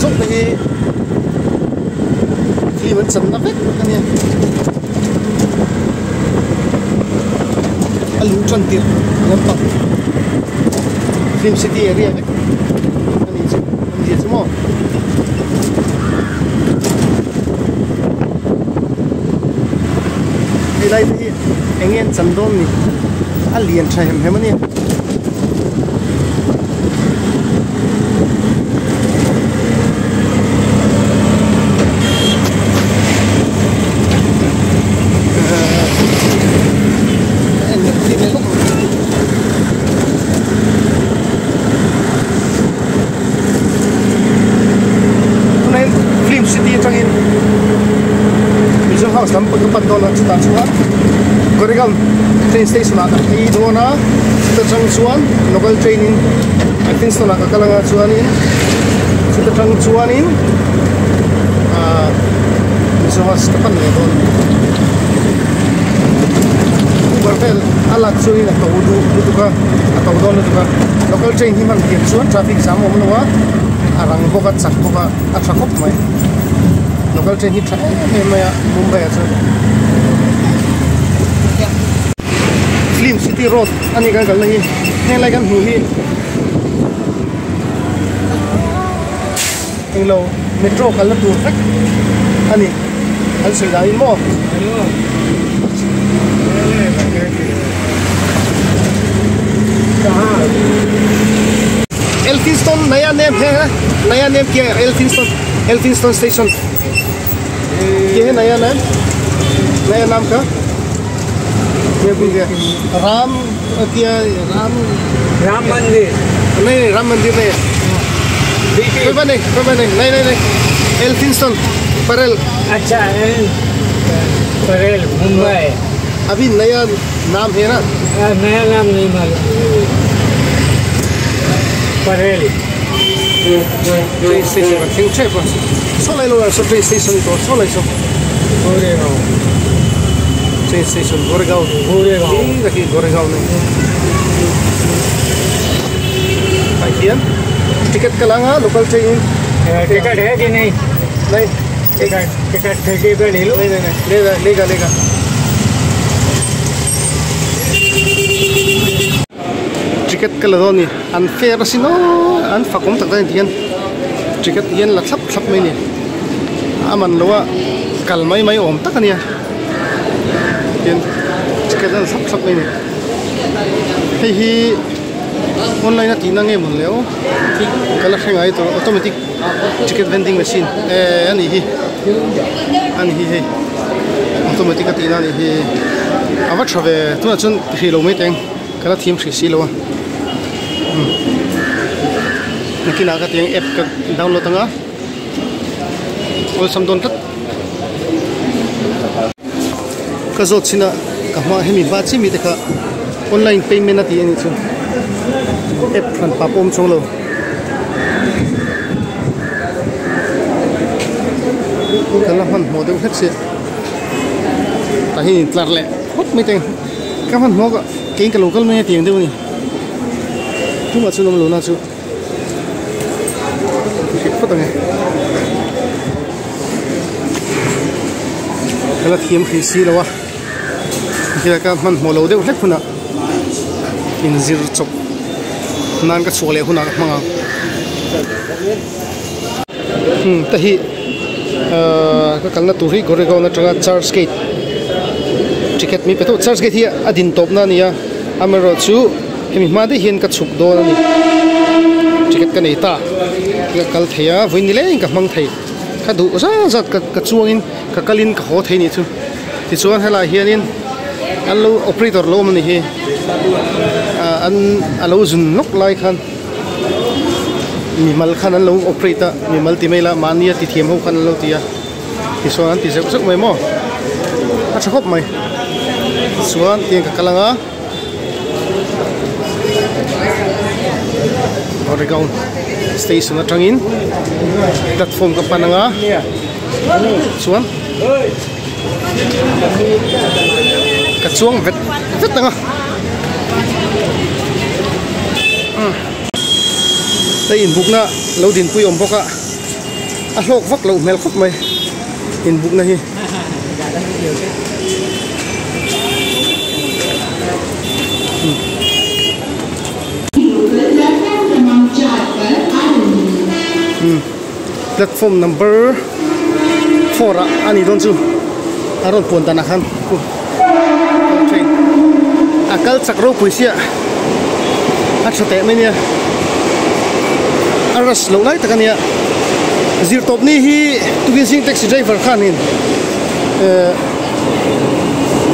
zawng te hi film an channa vek a nia a luh tan tirh lampang film city area vek a nih chu awmzia chu maw. Helai te hi eng nge an chan dawn ni a lian tha hem hem a nia. Tunah film city atangin Mizo house lam ka pan dawn a chutah chuan Goregaon train station ah ka phei dawn a chuta tang chuan local train in Elphinstone ah ka kal anga chuanin chuta tang chuanin ahh Mizo house ka pan leh dawn a ni. Uber vel a lak chuanin a to duh lutuk a a to dawn lutuk a local train hi hman thiam chuan traffic jam a awm lo a a rang bawk a chak bawk a a tha khawp mai local train hi tha em em mai a Mumbai ah chuan film city road a ni kan kalna hi heng lai kan hmuh hi englo metro kalna tur vek a ni an sawi dan in maw. Elphinstone naya name hai na naya name kya hai Elphinstone Elphinstone station ye hai naya name naya naam ka ye bhul gaya Ram kya Ram Ram Mandir nahi nahi Ram Mandir nahi कोई बात नहीं कोई बात नहीं नहीं नहीं नहीं एल्फिंस्टोन परेल अच्छा परेल मुंबई अभी नया नाम है ना नया नाम नहीं मालूम Parel train station ka thleng tep a saw lai lo ah saw train station tawh saw lai saw Goregaon train station Goregaon Goregaon hi tak hi Goregaon a ni tah hian ticket ka la anga local train in ticket hai ki nahi nahi ticket ticket खिड़की पे ले लो nahi nahi nahi lega lega ticket ka la dawn a ni an fair asin aw an fak awm tak tak a ni tihian ticket hian la thlap thlap mai a ni a man lo a kal mai mai awm tak a nia tihian ticket an la thlap thlap mai a ni hei hi online a tihna nge mawn le aw ka la hre ngai tawh automatic ticket vending machine eh a nih hi a ni hi hei automatic a tihna a nih hi a va tha ve tunah chuan ti hrih lo mai teng. Ka la thim hrih si lo a umm nakinah ka tiang app ka download anga awlsam dawn tlat ka zawt chin a ka hma hemi hma chi mi te kha online payment a tih a nih chu app hran pah pawh a awm chuang lo ka la hmanhmawh deuh hlek sia tah hian intlar leh phawt mai teng ka hmanhmawh ka. Kei ka lo kal mai a tiang deuh a ni tumah chu an awm lo na chu hrih phawt ang e ka la thiam hrih si lo a tikhian ka hmanhmawh lo deuh hlek hunah inzir chawp nan ka chhuah leh hunah ka hmang ang umm te hi ahh ka kalna tur hi Goregaon atanga church gate ticket mi pe tawh church gate hi a din tawp na a ni a amaherawh chu hemi hma daih hian ka chhuk dawn a ni ticket ka nei ta ka kal thei a vawi nileng ka hmang thei ka duh zat zat ka chuangin ka kalin ka haw thei a nih chu tichuan helaiah hianin an lo operator lo awm a ni hi ah an a lo zun lawk lai khan. Mimal khan an lo operate a mimal ti mai la mahni a ti thiam ho khan an lo ti a tichuan an ti zeuh zeuh mai maw a tha khawp mai chuan tiang ka kal ang a Oregon station atangin platform ka pan ang a chuan ka chuang vet vet ang a. Hei inbukna lo dinpui awm bawk a. A hlawk vak loh hmel khawp mai inbukna hi. Platform number four ah a nih dawn chu a rawn puan danah khan train a kal chak ropui sia a tha teh mai nia a rush loh lai tak a nia zirtawp ni hi tukin zing taxi driver khanin eh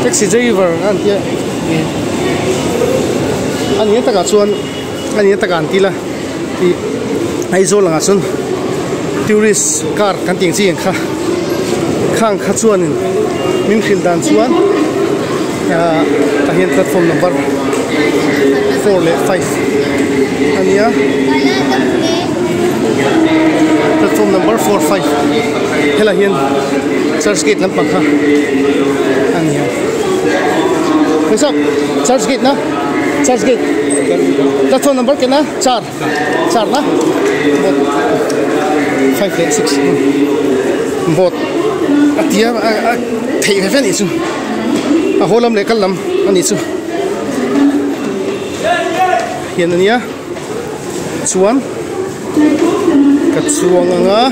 taxi driver an tia a ni takah chuan a ni takah an ti la ih Aizawl angah chuan tourist car kan tih ang chi ang kha khang kha chuanin min hrilh dan chuan ah tah hian platform number four leh five a nia platform number four five helaiah hian church gate lampang kha a ni a church gate na church gate platform number ke na char. Char na boat five leh six boat a tia a theih ve ve a nih chu a haw lam leh kal lam a nih chu hian a nia chuan ka chuang ang a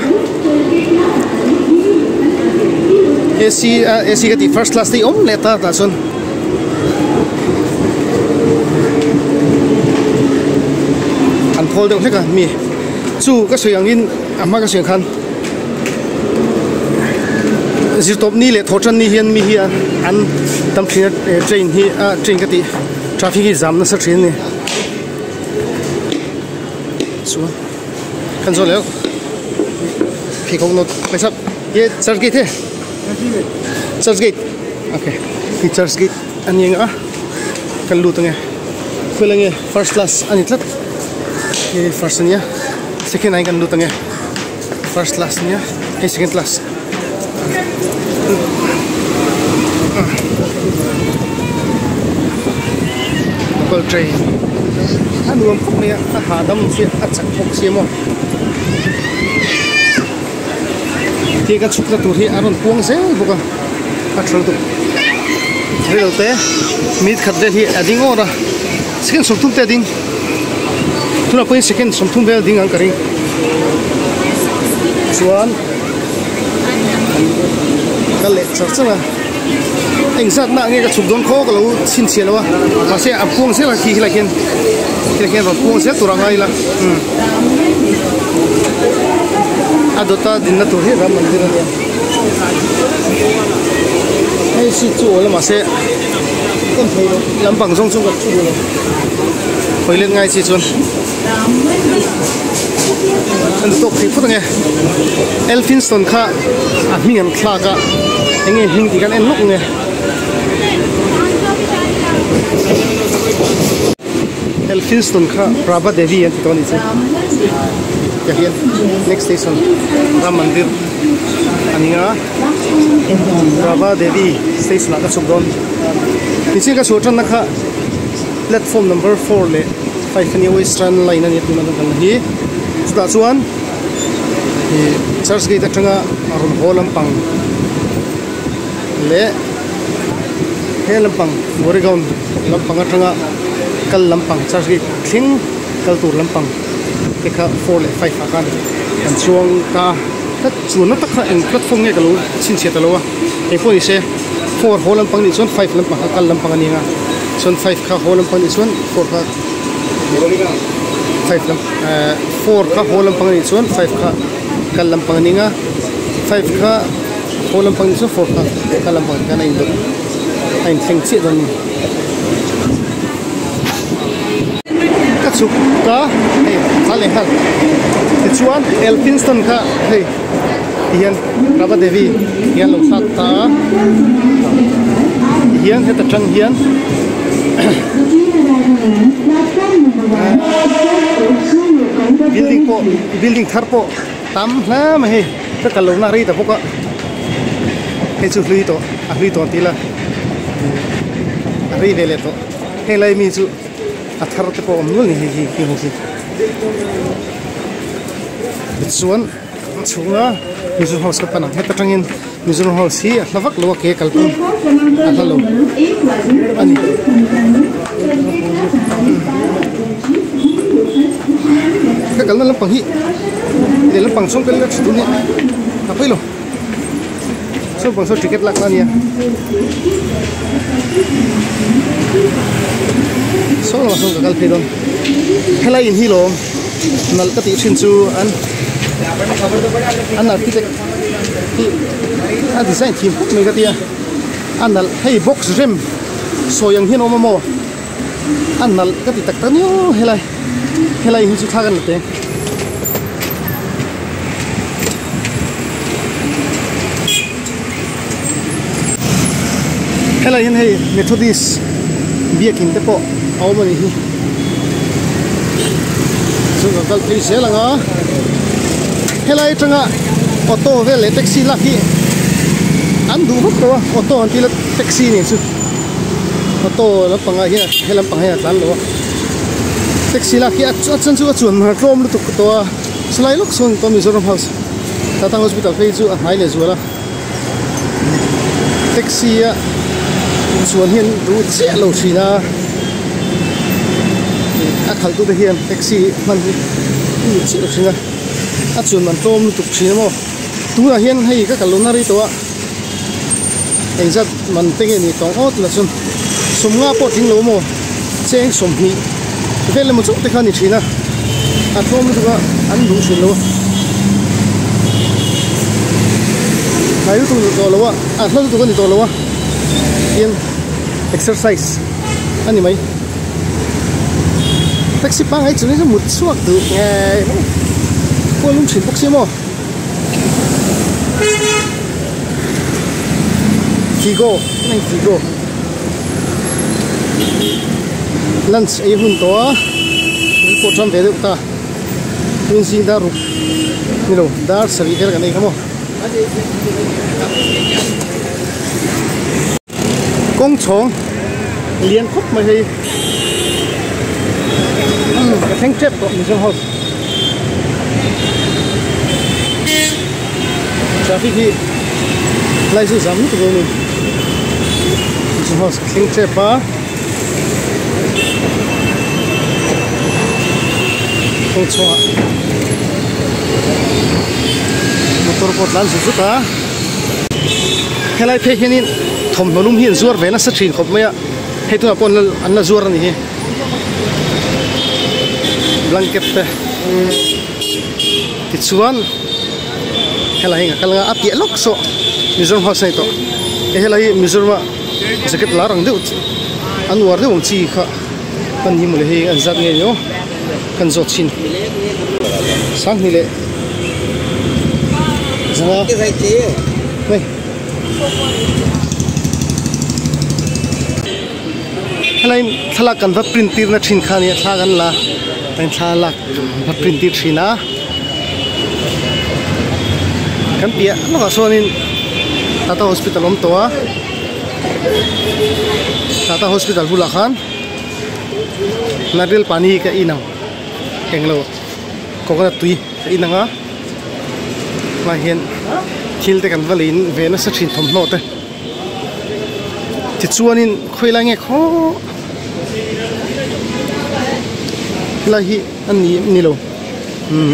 ac ac ka tih first class te hi awm leh ta tah chuan. An thawl deuh hlek a mi chu ka sawi angin a hma ka sawi ang khan zirtawp ni leh thawh tan ni hian mi hi an tam thin a train hi a train ka tih traffic hi zam nasa thin a ni chuan kan zawh leh pheikhawk nawt paisa ye church gate he. Church gate okay hi church gate a ni ang a kan lut ange khawi nge first class a ni tlat hei first a nia second ah hian kan lut ange first class a nia hei second class local train a nuam khawp mai a a hahdam chiah a chak bawk sia maw. Khi ka chhukna tur hi a rawn puang zel bawk a a tha lutuk rel te minute khat vel hi a ding awr a second 30 te a ding tunah pawhin second 30 vel a ding ang ka ring chuan kal leh char char a engzat nak nge ka chhuk dawn khaw ka lo chhinchhiah lo a mahse a puang zel a khi helai hian helai hian rawn puang zel tur a ngai ila umm. A dawta dinna tur hi Ram Mandir a nia. Hei seat chu awl a mahse en thei lo lampang zawng chu ka thu duh lo hawi let ngai chi chuan an tawk thei phawt ange Elphinstone kha a hming an thlak a enge hming tih khan en lawk nge. Elphinstone kha Prabha Devi an ti tawh a nih chu tah hian next station Ram Mandir a ni a Prabha Devi station ah ka chhuk dawn tichuan ka chhuah tanna kha platform number four leh five a nia western line a nia tuna kan kalna hi chutah chuan ih church gate atanga rawn haw lampang leh he lampang Morigaon lampang atanga kal lampang church gate thleng kal tur lampang te kha four leh five ah khan an chuang ta a hlat chuanna tak kha eng platform nge ka lo chhinchhiah ta lo a engpawh ni se four haw lampang nih chuan five lampang kha kal lampang a ni ang a chuan five kha haw lampang nih chuan four kha five lam ehh four kha haw lampang a nih chuan five kha kal lampang a ni ang a five kha. Haw lampang ni chu four kha kal lampang khian a indawt a inthleng chiah dawn a ni. Ka chhuk a hei a leh nghal tichuan Elphinstone kha hei tihian Rava Devi hian lo thlak ta a tihian heta tang hian building pawh building thar pawh tam hle mai hei. Ka kal lohna a rei ta bawk a hei chu hlui tawh a hlui tawh ang tih ila a rei ve leh tawh heng lai mi chu a thar te pawh a awm nual a ni hei hi heng hi tichuan a chhunga. Mizoram house ka pan ang heta tangin Mizoram house hi a hla vak lo a ke kal pawn a hla lo a ni. Ka kalna lampang hi leh lampang chhung ka la tha dun hi a pawi lo saw pang saw ticket lak na a nia saw lamah sawn ka kal phei dawn helai in hi lawm nalh ka tih thin chu an an architect hi a design thim khawp mai ka tia a nalh hei box rem sawi ang hian a awm a maw. A nalh ka ti tak tak ni aw helai helai hi chu thla kan la teng. Helai hian hei Methodist biakin te pawh a awm a nih hi chu kan kal phei zel ang a helai atanga auto vel leh taxi lak hi an duh vak lo a auto an tih la taxi nen chu. Auto lampangah hian he lampang hian a tlan lo a taxi lak hi a chuan chu a chuan hmel tlawm lutuk tawh a chulai lawk sawn tawh Mizoram house Tata hospital phei chu a hnai leh zual a taxi a chuan hian duh chiah lo thin a a khalh tu te hian taxi hman hi an duh chiah lo thin a a chuan man tlawm lutuk thin a maw tunah hian hei ka kal lohna rei tawh a. Engzat man te nge ni tawng awt la chuan sawmnga pawh tling lo maw cheng 20 vel emaw chauh te kha a ni thin a a tlawm lutuk a an duh thin lo a hnai lutuk ni tawh lo a a hla lutuk a ni tawh lo a tin exercise a ni mai taxi pangngai chu ni mut chhuak duh ngei mai khual lum thin bawk sia maw. Figo heng figo lunch ei hun tawh a thil pawh tan ve deuh ta tun zing dar ruk ni lo dar sarih vel kan ei kha maw kawng chhawng lian khawp mai hei ka thleng tep tawh Mizo house traffic hi lai chu zam lutuk lo a ni Mizo house ka thleng tep a kawng chhawngah motor pawh a tlan zut zut a. Helai phei hianin thawmhnaw lum hi an zuar ve nasa thin khawp mai a hei tunah pawh an la zuar a ni hi blanket te tichuan helai hi ka kal anga a piah lawk saw Mizoram house a ni tawh hei helai hi Mizoram a jacket lar ang deuh an uar deuh ang chi kha a ni mawle hei an zat nge ni aw kan zawt chhin sanghnih leh zanga hei helai thlalak kan va print tir na thin kha nia thla kan la tain thla lak va print tir thin a kan piah lawkah sawn in Tata hospital awm tawh a Tata hospital bulah khan. Nariyal pani ka in ang englo coconut tui ka in ang a hmai hian thil te kan va lei in ve nasa thin thawmhnaw te tichuanin khawi lai nge khaw helai hi a ni ni lo umm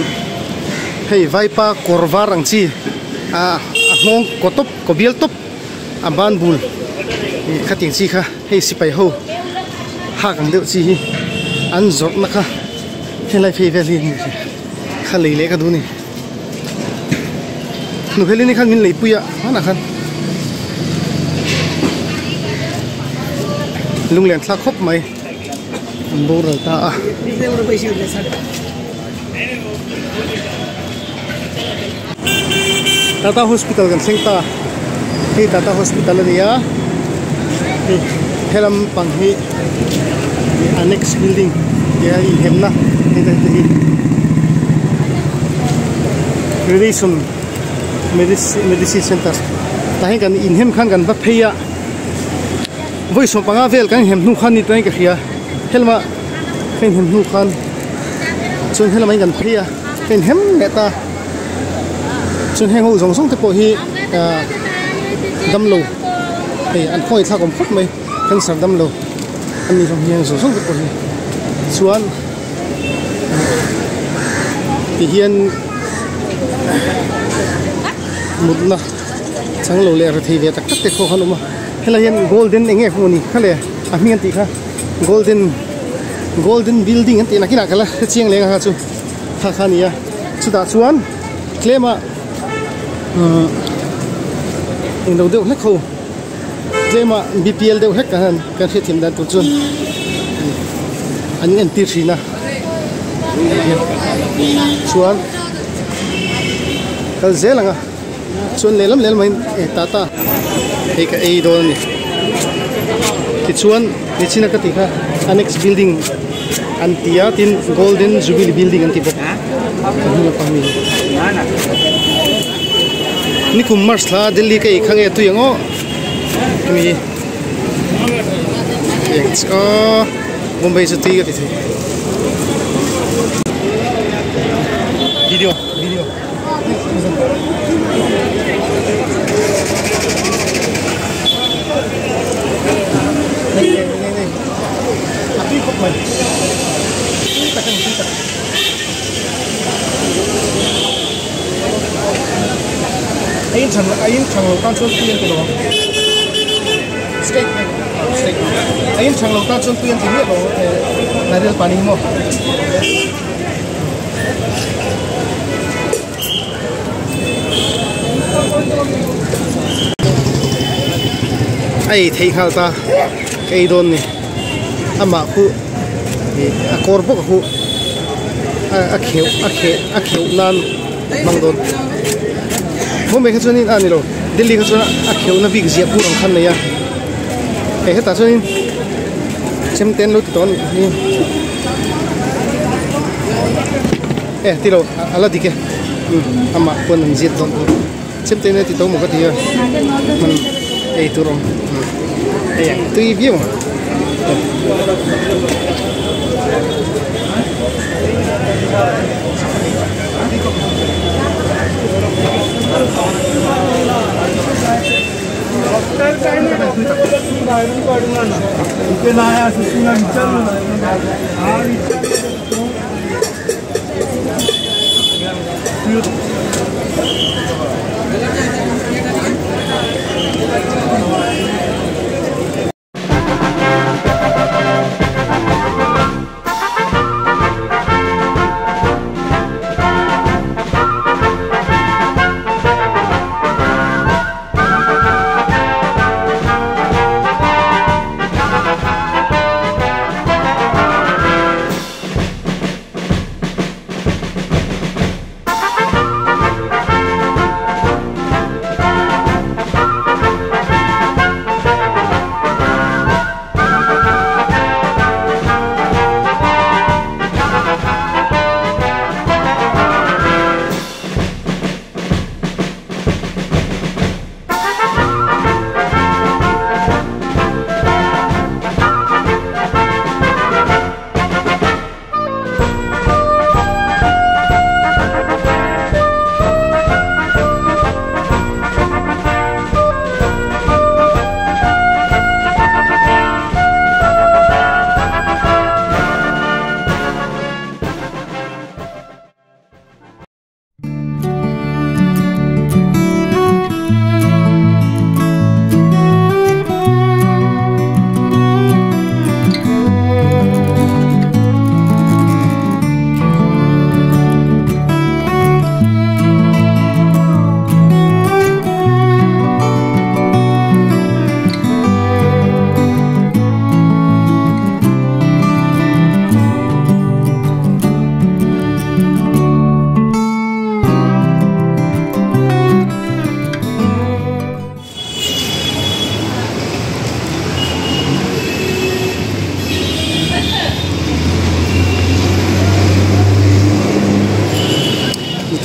hei vaipa kawr var ang chi ah a nghawng kaw tawp kaw bial tawp a ban bul ih khatiang chi kha. Hei sipai ho hak ang deuh chi hi an zawrhna kha helai phei vel hi kha lei leh ka duh a ni. Nuhelini khan min leipui a hmanah khan lunglen thlak khawp mai an boral ta a. Tata hospital kan thleng ta hei Tata hospital a ni a hei helam pang hi annex building tia inhemna hei te hi radiation medicine center tah hian kan inhem khan kan va phei a vawi 15 vel kan inhem hnu khan ni chuan ka hria helama ka inhem hnu khan chuan helama in kan phei a ka inhem leh ta. Chuan heng ho zawng zawng te pawh hi ah damlo hei an khawngaih thlak awm khawp mai cancer damlo an nih hlawm hi heng zawng zawng te pawh hi chuan ti hian mutna chang lo leh rethei ve tak tak te pawh khan awm a helai hian golden eng nge hmuh ni kha le a hming an tih kha golden golden building an tih nakinah ka la hrechiang leng a kha chu kha kha a ni a chutah chuan tlem a umm englo deuh hlek ho tlem a bpl deuh hlek ang kan hriatthiam dan tur chuan an entir thin a chuan kal zel ang a chuan lehlam lehlam ah hian eh tata hei ka ei dawn a ni tichuan nichina ka tih kha annex building an ti a tin golden jubilee building an ti bawk a hnung lampang ami hi nikum march thla delhi ka ei kha nge tui ang aw hemi hi eng chiah aw Bombay chu tui ka ti thei video video. A tui khawp mai tui tak a ni tui tak a in than a in thang lo tan chuan tui an ti lo ang steak steak a in thang lo tan chuan tui an ti miah lo ang nariyal pani hi maw. A ei theih nghal ta ka ei dawn ni amah khu ih a kawr bawk a khu a kheuh a kheh a kheuh nan hmang dawn Bombay kha chuanin a ni lo Delhi kha chuan a kheuhna bik ziah bur ang khan nei a hei hetah chuanin chemte an lo ti tawh a nih hi. E ti lo a la dik e amah pawn an zir dawn tur chemte in a ti tawh maw ka ti a hman ei tur awm hei ang tui viau ang.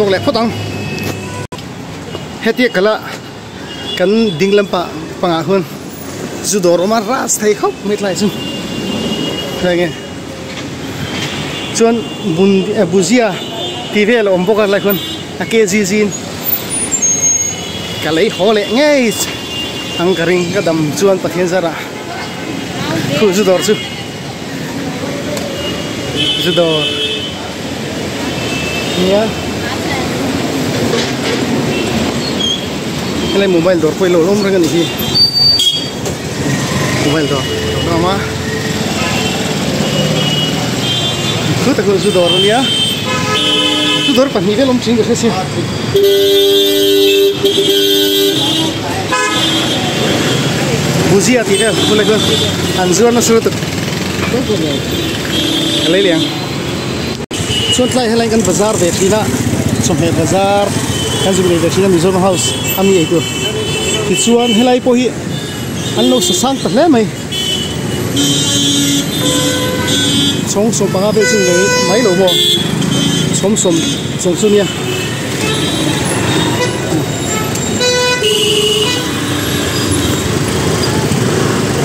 Tawk leh phawt ang hetia kala kan ding lampah pangah khuan zu dawr awm a ras thei khawp mai tlai chu enge chuan bun buzia tih vel a awm bawk a lai khuan a kg zin. Ka lei haw leh ngei ang ka ring ka dam chuan Pathian zarah khu zu dawr chu zu dawr nia helai mobile dawr pawh hi lo awm reng a ni hi mobile dawr a awm a chu tak chu zu dawr a nia zu dawr pahnih vel awm thin ka hre sia. Bhujia tih vel tunah chuan an zuar nasa lutuk ka lei leh ang chuan tlai helai kan bazar ve thin a chawhmeh bazar kan zuk lei ve thin a Mizoram house a mi eitur tichuan helai pawh hi an lo sa sang ta hle mai chhawng sawm panga vel chu ni mai lo maw chhawng sawm sawm chu nia.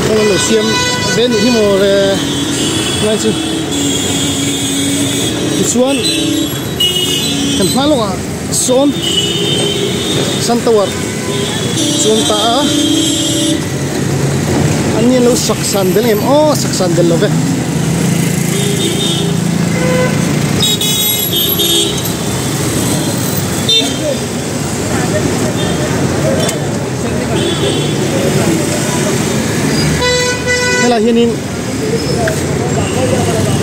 Kawng an lo siam ve anih hi maw le ngai chu tichuan kan hma lawkah sawn sun tower chuan ta a an ni an lo sak san bel ngem aw sak san bel lo ve. Helai hianin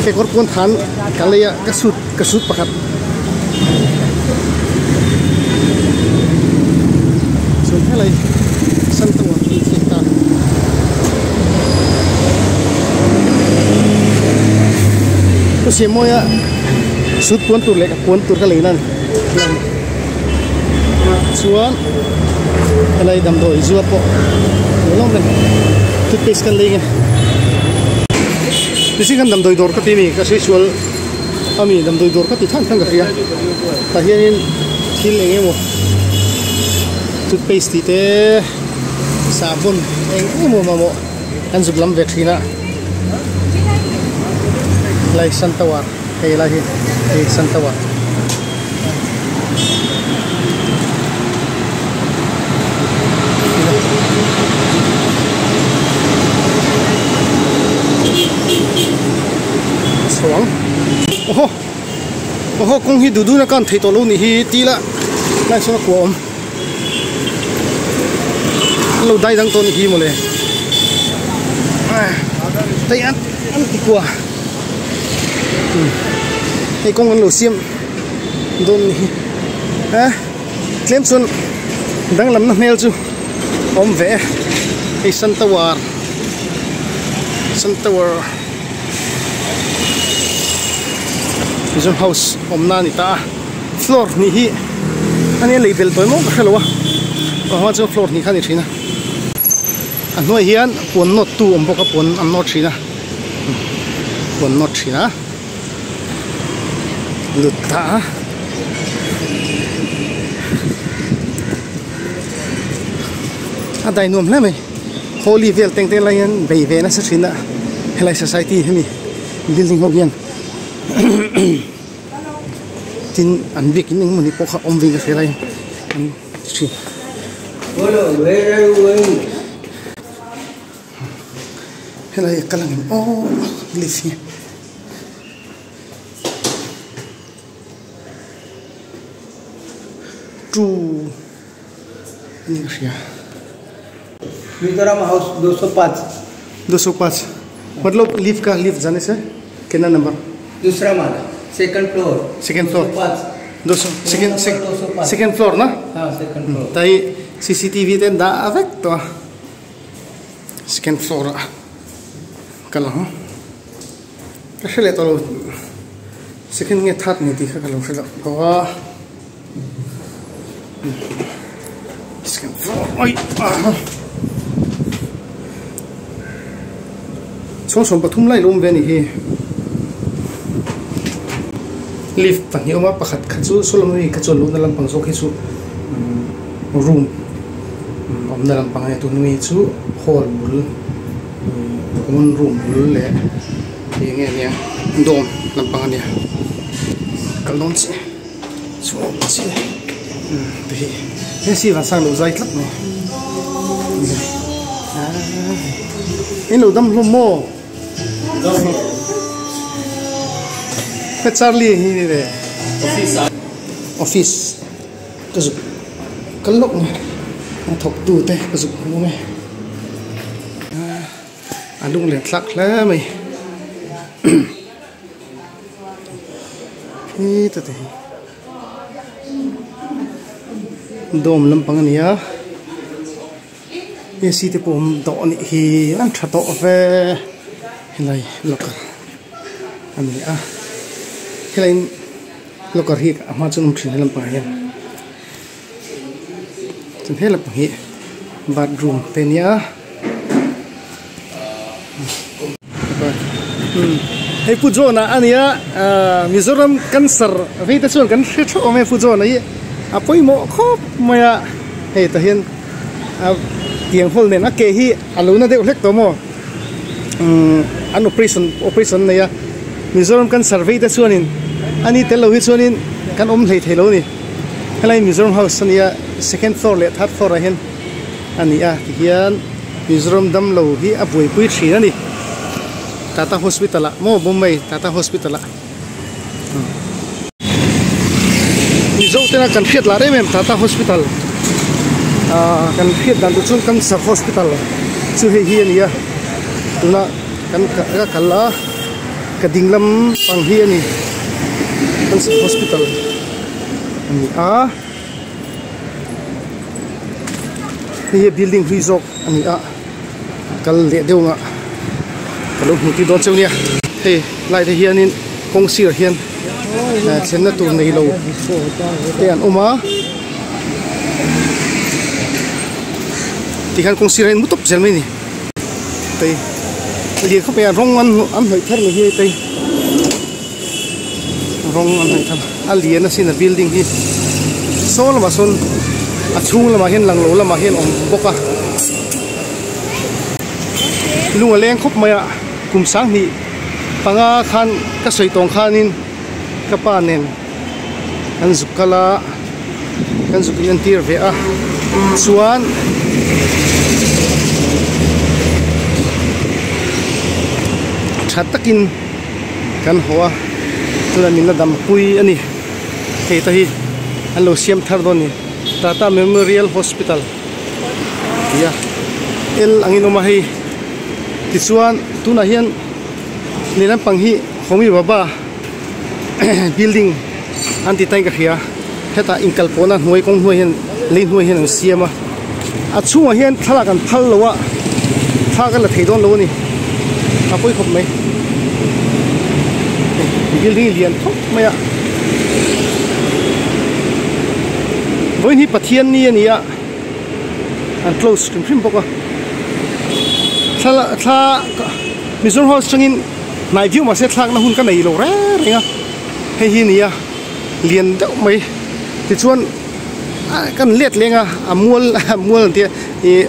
kekawr pawn than ka lei a ka suit ka suit pakhat chuan helai sun tower hi a thleng ta. Ka siam mawi a suit puan tur leh ka puan tur ka lei nan chuan helai damdawi zuar pawh lo lawm reng toothpaste kan lei nge tichuan kan damdawi dawr ka ti a ni ka sawi sual ami damdawi dawr ka ti than khan ka hria tah hianin thil eng emaw toothpaste tih te sahbawn eng emaw mamawh an zuk lam ve thin a helai sun tower hei lai hi hei sun tower. Chho ang awhaw awhaw kawng hi duh duhna kan thei tawh lo nih hi tih lah lai sawn a kua awm an lo dai dang tawh nih hi mawle hei an an ti kua hei kawng an lo siam dawn nih hi a tlem chuan danglamna hmel chu a awm ve e hei sun tower sun tower. Mizoram house awmna a ni ta a floor hnih hi a nia lei belh tawh emaw ka hrelo a a hma chuan floor hnih kha a ni thin a a hnuaiah hian puan nawt tu awm bawk a puan an nawt thin a puan nawt thin a lut ta a. A dai nuam hle mai Holi vel teng te lai hian bei ve nasa thin a helai society hemi building ho hian tin an biakin engemaw ni pawh kha awm veng ka hria lai an ti thin. Helai a kal ang em aw lift hi. Two a ni ka hria. Mizoram house do so पाच दो सौ पाँच मतलब lift का lift जाने से कितना नंबर दूसरा माला second floor second floor पाँच दो सौ सेकेंड दो सौ पाँच। सेकेंड फ्लोर ना हाँ second floor tai C_C_T_V te an dah vek tawh a second floor ah kal ang ka hre leh tawh lo second nge third ni tih kha ka lo hre loh bawk a second floor awi ah chhawng sawm pathum lai lo awm ve a ni hi lift pahnih a awm a pakhat kha chu saw lam ami kha chuan luhna lampang zawk hi chu room awmna lampang a nia tun ami chu hall bul common room bul leh eng nge nia dawm lampang a nia kal dawn chiah chhuah awm chiah. Te hi he si van sang lo zai tlat mai in lo dam hlawm maw he Charlie hi ni ve office ka zuk kal lawk mai a thawk tu te ka zuk hmu mai a lunglen thlak hle mai. Heta te hi dawm lampang a ni a A C te pawh awm tawh a nih hi an tha tawh ve helai locker a ni a helai locker hi a hma chuan awm thin he lampangah hian chuan he lampang hi bathroom te a nia. Hei Pu John a ania Mizoram cancer vei te chuan kan hre theuh awm e Pu John a hi a pawimawh khawp mai a hei tah hian a tiang hawl nen a ke hi a lo na deuh hlek tawh maw an operation operation an nei a Mizoram cancer vei te chuanin ani tel lo hi chuanin kan awm hlei thei lo a ni helai Mizoram house ania second floor leh third floor ah hian a ni a tihian Mizoram damlo hi a buaipui thin a ni Tata hospital ah maw Bombay Tata hospital ah Mizo tena kan hriat lah em em Tata hospital ah kan hriat dan tur chuan cancer hospital chu hei hi a ni a tuna kan ka kal a ka ding lam pang hi a ni cancer hospital a ni a. Hei hi building hlui zawk a ni a kal leh deuh ang a ka lo hmuh tir dawn cheu nia hei lai te hianin kawng sirah hian thlenna tur nei lo te an awm a tikhian kawng sirah hian mu tawp zel mai a ni tei lian khawp mai a rawng an hnawih thar mai hi tei. Rawng an hnawih thar a lian asin a building hi saw lamah sawn a chhung lamah hian lang lo lamah hian awm bawk a lung a leng khawp mai a kum sanghnih panga khan ka sawi tawng khanin ka pa nen kan zuk kal a kan zuk in entir ve a chuan tha takin. Kan haw a tunah min la dampui a ni hei te hi an lo siam thar dawn a ni Tata Memorial Hospital tih a L angin awm a hei tichuan tunah hian leh lampang hi Homi Baba building an ti tain ka hria hetah inkal pawhna hnuai kawng hnuai hian lei hnuai hian an siam a a chhungah hian thlalak an phal lo a thla ka la thei dawn lo a ni a pawi khawp mai building lian khawp mai a vawiin hi Pathian ni a ni a an close hrim hrim bawk a thla thla Mizoram house atangin hnai viau mahse thlakna hun ka nei lo reng reng a hei hi a ni a lian deuh mai tichuan kan let leng a a mual a mual an tia ih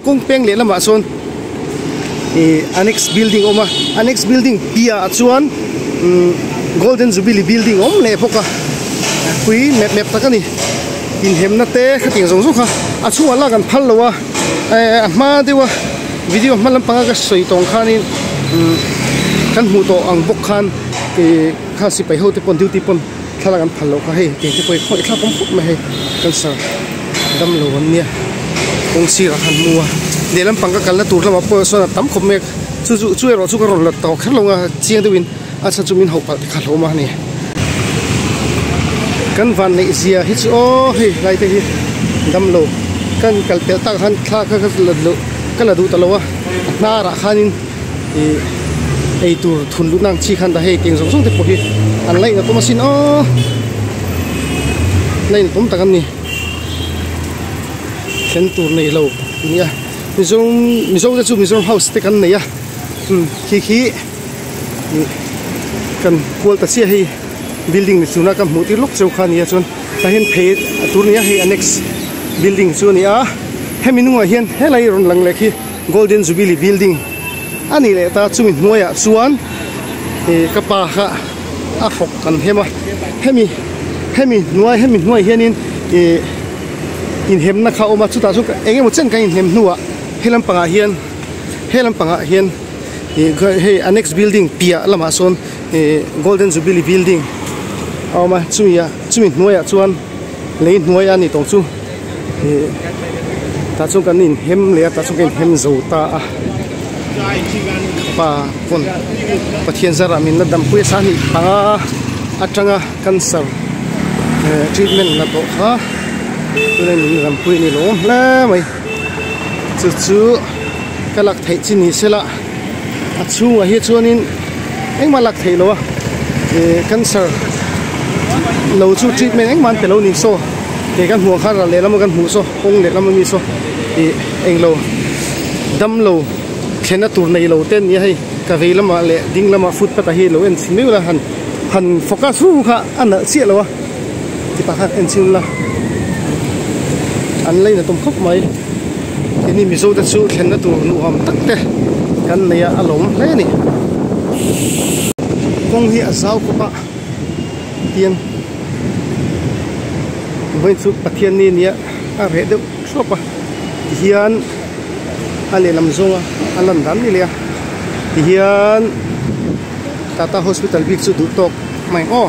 kawng peng leh lamah sawn ih annex building a awm a annex building piahah chuan umm golden jubilee building a awm leh bawk a pui mep mep tak a ni inhemna te khatiang zawng zawng kha a chhungah lak an phal lo a eh a hma deuh a video hma lampanga ka sawi tawng khanin umm kan hmuh tawh ang bawk khan ih kha sipai ho te pawn duty pawn thlalak an phal loh kha hei tiang te pawh hi khawngaih thlak awm khawp mai hei cancer dam lo an nia kawng sirah khan hmu a lehlam pang ka kalna tur lamah pawh sawn a tam khawp mai a chu chu chu erawh chu ka rawn la tawh kher lo ang a chiang deuhin a chhan chu min hauh palh te kha hlawm a ni kan van neih zia hi chu aw hei lai te hi dam lo kan kal pelh tak khan thla kha ka la duh ka la duh ta lo a a hnarah khanin ih eitur thun luh na ang chi khan dah hei tiang zawng zawng te pawh hi an laih na tum asin aw laih na tum tak an ni then tur nei lo nia mizo mizo te chu mizoram house te kan nei a umm khi khi ih kan kual ta chiah hei building ni chuna ka hmuh tir lawk cheu kha ania chuan tah hian phei a tur nia hei annex building chu a ni a hemi hnungah hian helai rawn lang leh khi Golden Jubilee building a nih leh ta chumi hnuaiah chuan ih ka pa kha a hrawk kan hem a hemi Hemi hnuai hemi hnuai hianin ih inhemna kha a awm a chutah chu eng emaw chen kan inhem hnuah he lampangah hian he lampangah hian ih hei annex building piah lamah sawn ih golden jubilee building a awm a chumi ah chumi hnuaiah chuan lei hnuai a ni tawng chu ih tah chuan kan inhem leh a tah chuan kan inhem zo ta a pa pawn Pathian zarah min la dampui a sahnih panga atanga cancer eh treatment la tawh kha tunah min la dampui a ni lo awm hle mai chu chu ka lak theih chi ni sela a chhungah hi chuanin engmah lak theih loh a eh cancer lo chu treatment engmah an pe lo ni saw ke kan hmuh ang khan ral lehlam a kan hmuh saw kawng lehlam ami saw ih englo damlo thlenna tur neilo te an ni a hei ka vei lamah leh ding lamah footpath ah hi lo en chhin miau la han han focus ru kha a nalh chiah lo a tipa khan en chhin ula an lainat awm khawp mai keini mizo te chu thlenna tur nuam tak te kan nei a a lawm hle a ni kawng hi a zau khawp a tiang vawiin chu Pathianni nia a reh deuh thuap a tihian a lehlam zawnga a lan dan ni leh a tihian Tata hospital bik chu duh tawk mai ang aw.